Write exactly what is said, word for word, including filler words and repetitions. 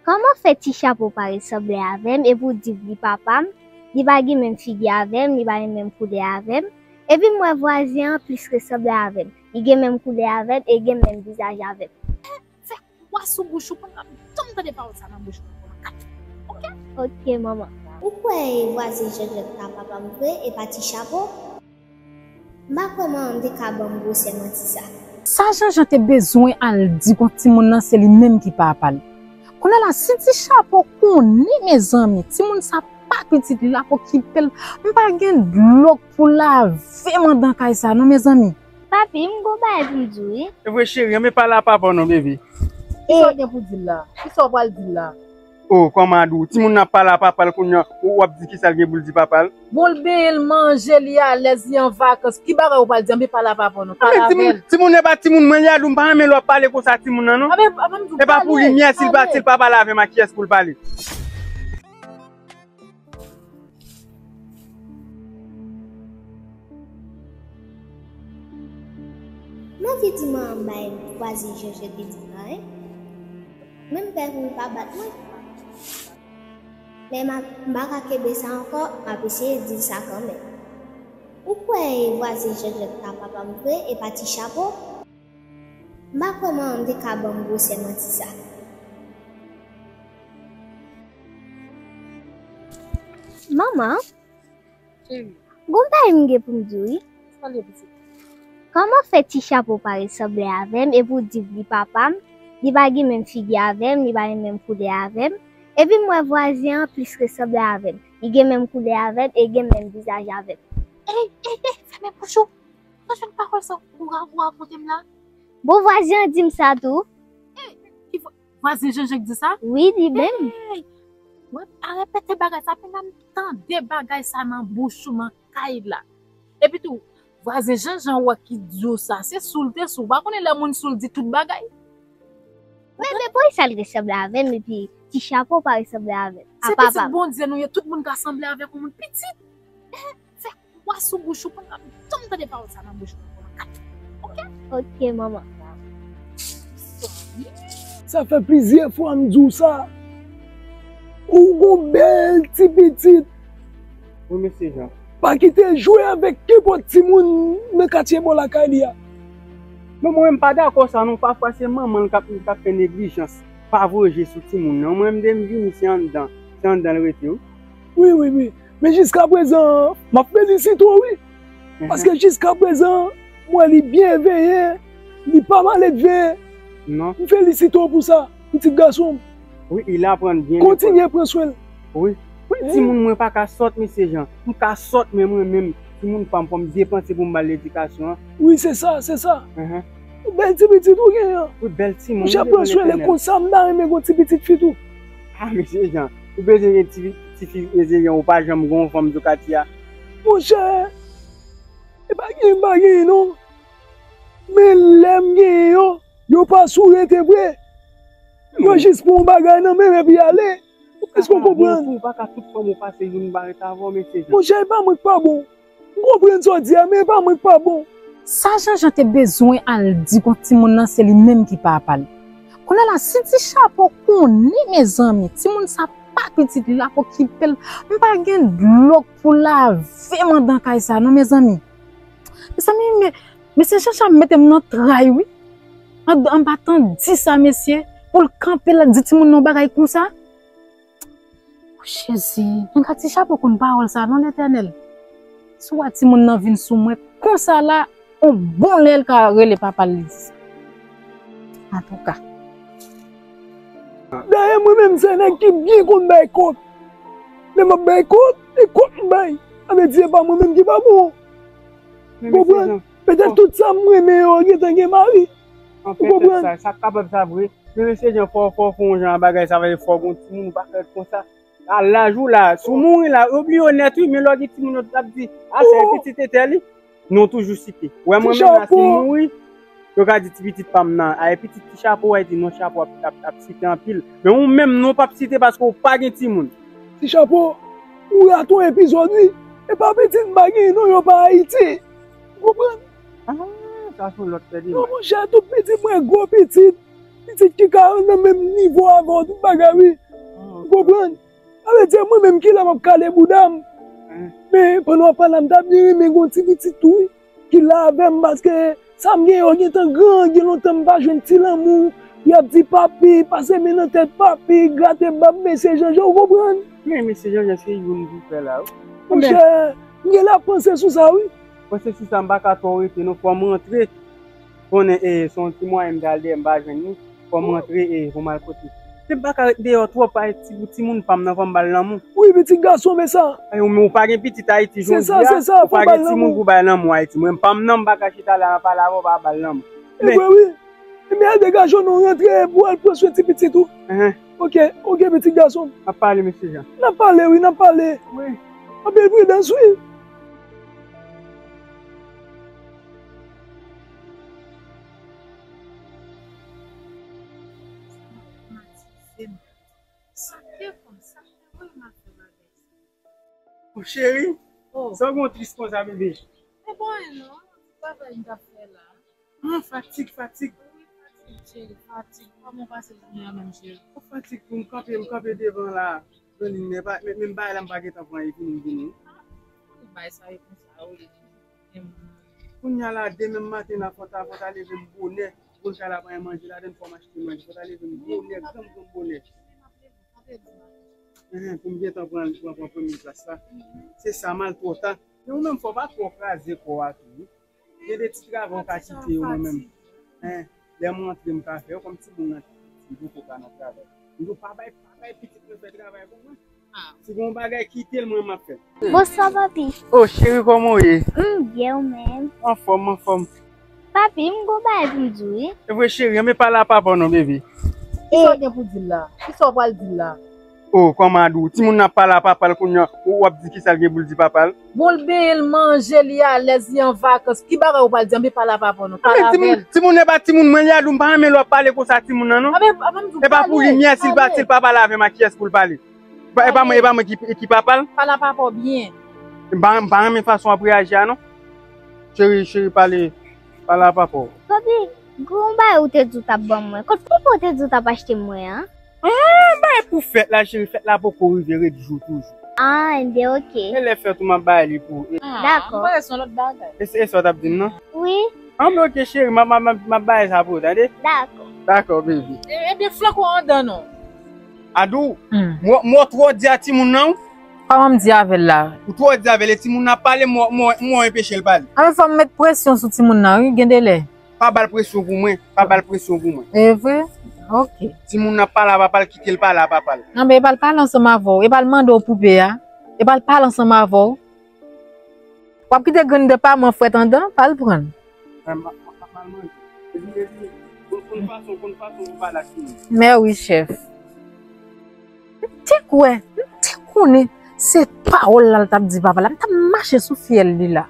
Kòman fè Ti Chapo pa resanble avè m epi w di li papa m? Li pa gen menm figi avè m, li pa gen menm koulè avè m. Epi m wè vwazen an plis resanble avè m. Li gen menm koulè avè m e gen menm vizaj avè m. Fè kwa sou bouch ou, pandan m janm tande pawòl sa nan bouch ou ankò. Kat. Oke? Oke, manman. Ou kwè vwazen Janjank ta papa m vre, e pa Ti Chapo? M pa kwè manman m te ka ban m gwosè manti sa. Sa Janjan te bezwen al di kont timoun nan, se li menm ki papa l. Kounye a la, si Ti Chapo konnen, mezanmi, timoun sa pa pitit li, l ap okipe l. M pa gen dlo k pou lave m anndan kay sa non, mezanmi. Papi, m gon bagay pou m di w, wi. Se vre, cheri, men pale a papa w non, bebe. Kisa w gen pou di l la? Kisa w pral di l la? Oh, kòman di w? Timoun nan ap pale a papa l kounye a, ou w ap di kisa l gen pou l di papa l? Bon, l benyen, l manje, li alèz, li an vakans. Ki bagay ou pral di? Anben pale a papa w non, pale avè l. Timoun, timoun nan pa timoun mwen, li a di w m pa renmen lè w ap pale konsa timoun nan non. Anben, anben m di w pale. E pa pou li, mèsi, si l pa, si l pa pale avè m, a kiyès pou l pale? M anvi di manman m bay vwazen Janjan te di m la, wi. Men m pè pou l pa bat mwen. Men m ap, m pa ka kenbe sa ankò, m ap eseye di l sa kanmenm. Ou kwè vwazen Janjan ta papa m vre, e pa Ti Chapo? M pa kwè manman m te ka ban m gwosè manti sa. Manman, cheri, gon bagay m gen pou m di w, wi. Pale, pitit. Kòman fè Ti Chapo pa resanble avè m epi w di li papa m? Li pa gen menm figi avè m, li pa gen menm koulè avè m. Epi m wè vwazen an plis resanble avè m. Li gen menm koulè avè m e gen menm vizaj avè m. Ey, ey, ey, fèmen bouch ou! Sa jwenn pawòl sa ou ra-, ou rakonte m la? Bon, vwazen an di m sa tou. Ey, ki vwa-, vwazen Janjan k di sa? Wi, li menm. Ey! Mwen pa repete bagay sa, pendan m tande bagay sa nan bouch ou nan kay la. Epi tou, vwazen Janjan wè ki di w sa, se sou l te sou. Ou pa konnen lè moun sou l di tout bagay? Men, men poukisa l resanble avè m epi Ti Chapo pa resanble avè m? Se apa pitit papa m. Bondye nou ye, tout moun ka sanble avèk yon moun pitit. Eh, fè kwa sou bouch ou, pandan m janm tande pawòl sa nan bouch ou ankò. Oke? Oke, manman. Sa fè plizyè fwa m di w sa. Ou gon bèl ti pitit. Wi, mesye Jan. Pa kite l jwe avèk kenpòt timoun nan katye bò lakay li a. Non, mwen menm pa dakò sa non. Pafwa se manman l k ap, k ap fè neglijans, pa voye je sou timoun nan. Mwen menm de m vini, se anndan, se anndan l rete wi. Wi, wi, wi. Men jiska prezan, m ap felisite w wi. Paske jiska prezan, m wè li byenveyan, li pa maledve. Non. M felisite w pou sa, pitit gason m. Wi, il aprann byen. Kontinye pran swen l. Wi. Wi, timoun mwen pa ka sòt, mesye Jan. M ka sòt, men mwen menm, timoun pa m, fò m depanse pou m ba l ledikasyon an. Wi, se sa, se sa. Bèl ti pitit ou genyen an. Wi, bèl timoun. Monchè, pran swen l, e konsa m ta renmen gon ti pitit fi tou. Ah, mesye Jan, ou bezwen gen ti, ti fi, mesye Jan, ou pa janm gon fanm sou katye a. Monchè, e pa gen, m pa genyen non. Men lè m genyen yo, yo pa sou rete vre. Yo jis pran yon bagay nan men m epi ale. Èske w konprann? Ou pa ka tout fanm ou pase youn pa ret avè w, mesye Jan. Monchè, e pa mwen k pa bon. M konprann sa w di a, men e pa mwen k pa bon. Sa Janjan te bezwen al di kont timoun nan, se li menm ki papa l. Kounye a la, si Ti Chapo konnen, mezanmi, timoun sa pa pitit li, l ap okipe l. M pa gen dlo k pou lave m anndan kay sa non, mezanmi. Mezanmi, me-, mesye Janjan mete m nan tray wi. An, an pa t anvi di sa, mesye, pou l kanpe l di timoun nan yon bagay konsa. O Jezi, men gad Ti Chapo konn pawòl sa non, Letènèl. Si w wè timoun nan vin sou mwen konsa la, yon bon lè l ka rele papa l li di sa. Antouka. Dayè mwen menm se nèg ki byen konn bay kòb. Lè m ap bay kòb, e kòb m bay. Sa vle di e pa mwen menm ki pa bon. Ou konprann? Petèt tout sa m renmen yo gentan gen mari. Ou konprann? Sa, sa kapab sa vre. Men mesye Jan, fò, fò, fò yon jan bagay sa, fò gon timoun ou pa fè konsa. A laj ou la, si w mouri la, yo bliye w nèt wi, men lè w gen timoun yo t ap di, a se pitit etè li. Non, toujou site. Wè mwen menm la, si m mouri, yo ka di ti pitit pa m nan, a e pitit Ti Chapo, w a di non Chapo ap, ap, ap site anpil. Men ou menm non w p ap site paske w pa gen timoun. Ti Chapo, ou rate yon epizòd wi. E pa pitit m pa gen non, yo pa Ayiti. Ou konprann? Ah, sa se yon lòt pèdi. Non, monchè, tout pitit mwen, gwo pitit. Pitit ki ka nan menm nivo avè w, tout bagay, wi. Ou konprann? Sa vle di, mwen menm ki la m ap kale bouda m. Men, pandan w ap pale la, m ta byen renmen gen yon ti pitit tou, wi. Ki la avè m, paske sa m gen yo gentan gran, gen lontan m pa jwenn ti lanmou. Y ap di papi, pase men nan tèt papi, grate bab mesye Jan Jan, ou konprann? Men mesye Jan Jan se youn pou fè la, wi. Monchè, m gen lè ap panse sou sa, wi. Panse sou sa, m pa ka twò rete, non, fò m rantre. Konnen, e, se yon ti mwayen m t al dèyè, m pa jwenn li. Fò m rantre, e, pou m al kote. Se m pa ka ret deyò twòp, Ayiti, pou timoun pa m nan, fò m ba l lanmou. Wi, pitit gason, men sa. Ay, ou, men ou pa gen pitit Ayiti, jodi a, ou pa gen timoun pou bay lanmou, Ayiti. Mwen, pa m nan, m pa ka chita la, m ap pale avè w, pa ba l lanmou. E vre, wi. Ebyen, al degaje w, non, rantre pou al pran swen ti pitit ou. Enhen. Ok, ok, pitit gason. N ap pale, mesye Jan. N ap pale, wi, n ap pale. Wi. Anpil pridans, wi. Sa k te fè, sa k te voye m al fè bagay sa? O cheri, sa w gen w tris konsa, bebe? E bon, e non, travay m t ap fè la. Ah, fatig, fatig. Wi, fatig, cheri, fatig. Kòman w pase jounen an menm, cheri? Fatig tou, m kanpe, m kanpe devan la. Jwenn li, men pa, men, men bagay la, m pa gentan pran, e vini, m vini. Ah, bagay sa yo konsa, wi. Kounye a la, demen maten la, fò ta, fò ta leve m bonè. Pou l ka la pa gen manje ladan, fò m achte manje. Fò ta leve m bonè, granm, granm bonè. Enhen, pou m gentan pran, pran, pran premye plas la. Se sa, m al twò ta. Men ou menm, fò w pa twò kraze kò a tou, wi. Gen de ti travay ou ka kite yo, mwen menm. Enhen, lè m rantre, m ka fè yo, kòm timoun nan ti poko ka nan travay. M di w, pa bay, pa bay pitit mwen fè travay pou mwen. Si gon bagay, kite l, mwen m ap fè. Bonswa, papi. Oh, cheri, kòman w ye? M byen, ou menm? Anfòm, anfòm. Papi, m gon bagay pou m di w, wi. E vre, cheri, men pale a papa w non, baby. Kisa w gen pou di l la? Kisa w pral di l la? Oh, kòman di w? Timoun nan ap pale a papa l kounye a, ou w ap di kisa l gen pou l di papa l? Bon, l benyen, l manje, li alèz, li an vakans. Ki bagay ou pral di? Anben pale a papa w non, pale avè l. Timoun, timoun e pa timoun mwen, li a di w m pa renmen lè w ap pale konsa timoun nan non. Anben, anben m di w pale. E pa pou limyè, si l pa, si l pa pale avè m, ak kiyès pou l pale? Ba, e pa mwen, e pa mwen ki, ki papa l? Pale a papa w byen. M pa, m pa renmen fason w ap reyaji a non. Cheri, cheri, pale, pale a papa w. Papi, gon bagay ou te di w t ap ban mwen. Kot papa w te di w t ap achte mwen an? Ah, bagay pou fèt la, cheri, fèt la poko rive, ret jou toujou. Ah, enben, ok. E lè fèt ou m ap bay li pou ou. Dakò. M panse se yon lòt bagay. E se, e sa w t ap di m non? Wi. Anben, ok, cheri, m ap, m ap, m ap, m ap bay sa pou ou, tande? Dakò. Dakò, baby. E, ebyen, flanke w andan non. Adou, m wè, m wè w twò di a timoun nan, wi. Kòman m di avè l la? Ou twò di avè l, e timoun nan ap pale, m wè, m wè, m wè w anpeche l pale. Anben, fò m met presyon sou timoun nan, wi, gen de lè. Pa ba l presyon pou mwen, pa ba l presyon pou mwen. E vre? Ok. Timoun nan ap pale a papa l, kite l pale a papa l. Anben, e pa l pale ansanm avè w, e pa l mande w poupe a, e pa l pale ansanm avè w. W ap kite grenn dan pa mwen frèt andan, pa l pran l. Mè wi, chèf. M te kwè, m te konnen se pawòl la l t ap di papa la. M t ap mache sou fyèl li la.